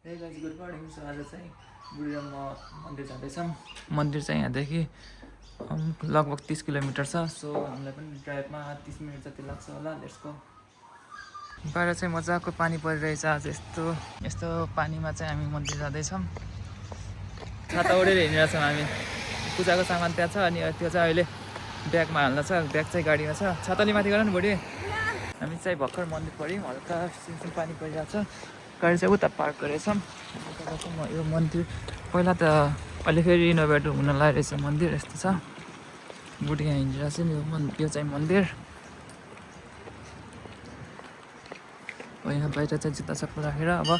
Hey guys, good morning. So आज चाहिँ बुढी र म मन्दिर जाँदैछौँ। मन्दिर चाहिँ यहाँदेखि लगभग 30 किलोमिटर छ। सो हामीलाई पनि ड्राइभमा 30 मिनट जति लाग्छ होला। Let's go. बाहिर चाहिँ मजाको पानी परिरहेछ। आज यस्तो पानीमा चाहिँ हामी मन्दिर जाँदैछौँ। छाता ओढेर हिँडिरहेछौँ हामी। पूजाको सामान त्यहाँ छ अनि त्यो चाहिँ अहिले ब्यागमा हाल्न छ। ब्याग चाहिँ गाडीमा छ। छाताले माथि गर न बुढी। हामी चाहिँ भर्खर मन्दिर पऱ्यौँ। हल्का सिमसिम पानी परिरहेछ। गाडी चाहिँ उता पार्क गरेछौँ। यो मन्दिर पहिला त अहिले फेरि रिनोभेट हुन लागेको रहेछ मन्दिर। यस्तो छ। बुढी यहाँ हिँडिरहेको छ। यो चाहिँ मन्दिर। यहाँ बाहिर चाहिँ जुत्ता सबै राखेर अब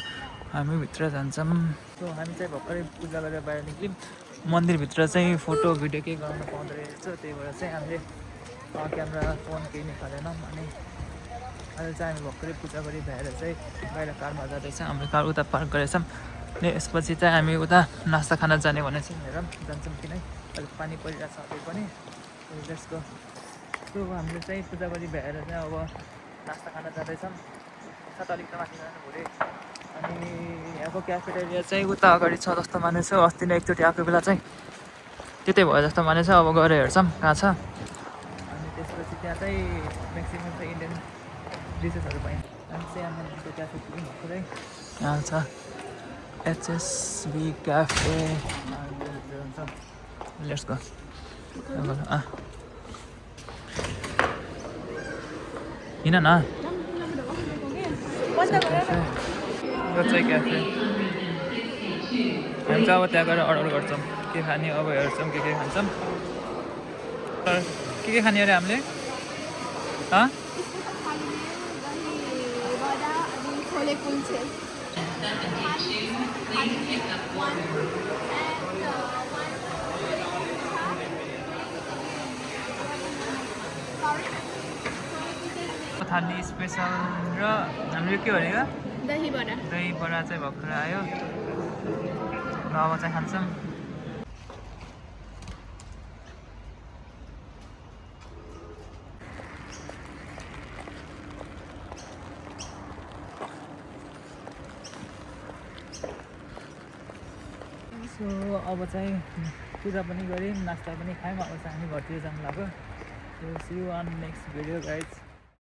हामी भित्र जान्छौँ। सो हामी चाहिँ भर्खरै पूजा गरेर बाहिर निक्ल्यौँ। मन्दिरभित्र चाहिँ फोटो भिडियो केही गराउनु पाउँदो रहेछ। त्यही भएर चाहिँ हामीले क्यामेरा फोन केही निकालेनौँ। अनि अहिले चाहिँ हामी भर्खरै पूजा गरी भ्याएर चाहिँ बाहिर कारमा जाँदैछ। हाम्रो कार उता पार्क गरेछौँ। अनि यसपछि चाहिँ हामी उता नास्ता खान जाने भने चाहिँ हेरौँ जान्छौँ कि नै। अलिक पानी परिरहेको छ अझै पनि। त्यसको सो हामीले चाहिँ पूजा गरी भ्याएर चाहिँ अब नास्ता खान जाँदैछौँ। छाता अलिक माथि जानु पऱ्यो। अनि यहाँको क्याफेटेरिया चाहिँ उता अगाडि छ जस्तो मानेछ। अस्ति नै एकचोटि आएको बेला चाहिँ त्यतै भयो जस्तो मानेछ। अब गएर हेर्छौँ कहाँ छ। अनि त्यसपछि त्यहाँ चाहिँ म्याक्सिमम् चाहिँ इन्डियन डिसेसहरू पाइन्छ। हामी चाहिँ यहाँ मन्दिरको क्याफे पुग्यौँ भर्खरै। यहाँ छ एचएसबी क्याफे। Let's go. हिँड न। यो चाहिँ क्याफे। हामी चाहिँ अब त्यहाँ गएर अर्डर गर्छौँ के खाने। अब हेर्छौँ के खान्छौँ। के खाने अरे हामीले थाली स्पेसल र हाम्रो के भनेको दही बडा चाहिँ भर्खर आयो। र अब चाहिँ खान्छौँ। सो अब चाहिँ पूजा पनि गऱ्यौँ नास्ता पनि खायौँ। अब चाहिँ हामी घरतिर जानु लाग्यो। So see you on next video guys.